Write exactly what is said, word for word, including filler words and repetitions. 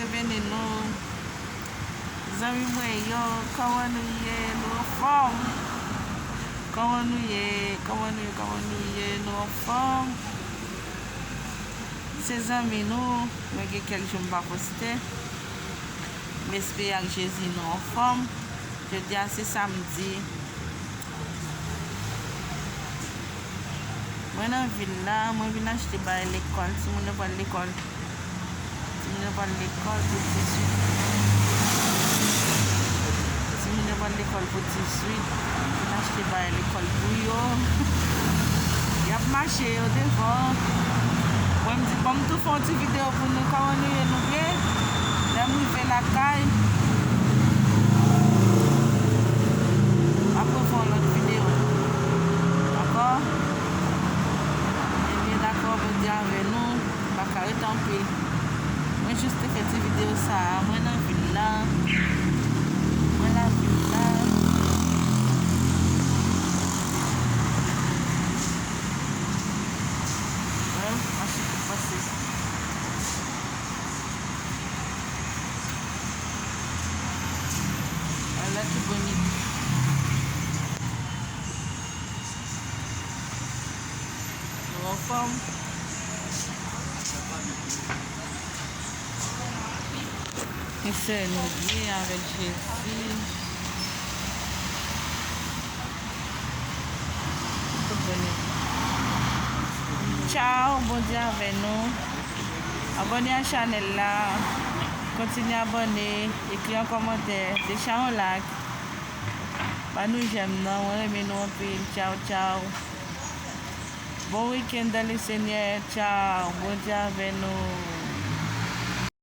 Byenveni nou, zanmi mwen yo, kòman nou ye? Nou anfòm? Kòman nou ye? Kòman nou ye? Kòman nou ye? Nou anfòm? Se zanmi nou, mwen gen kèk jou m pa poste. M espere ak Jezi nou anfòm. Jodi a se samdi. Mwen nan vil la, mwen vin achte bagay lekòl. Timoun yo pral lekòl. Timoun yo pral lekòl pou dizuit. Timoun yo pral lekòl pou dizuit. Mwen vin achte bagay lekòl pou yo. Y ap mache, yo devan. Mwen m di, bon, m tou fè yon ti videyo pou nou, kòman nou ye, nou byen? Lè m rive lakay, m ap refè yon lòt videyo. Dakò? Ebyen, dakò, Bondye avè nou. M pa ka rete anpil. Mwen jis te fè ti videyo sa a. Mwen nan vil la. Mwen lavil la. Wè, machin ap pase. Ala ki bonit. Nou anfòm? Mesye, nou byen avèk Jezi. Tout bonè. Tchaw, Bondye avè nou. Abòne a chanèl la. Kontinye abòne, ekri yon kòmantè, deja yon like. Ba nou jèm nan, mwen renmen nou anpil. Tchaw, tchaw. Bon week-end dans le Seigneur. Tchaw. Bondye avè nou.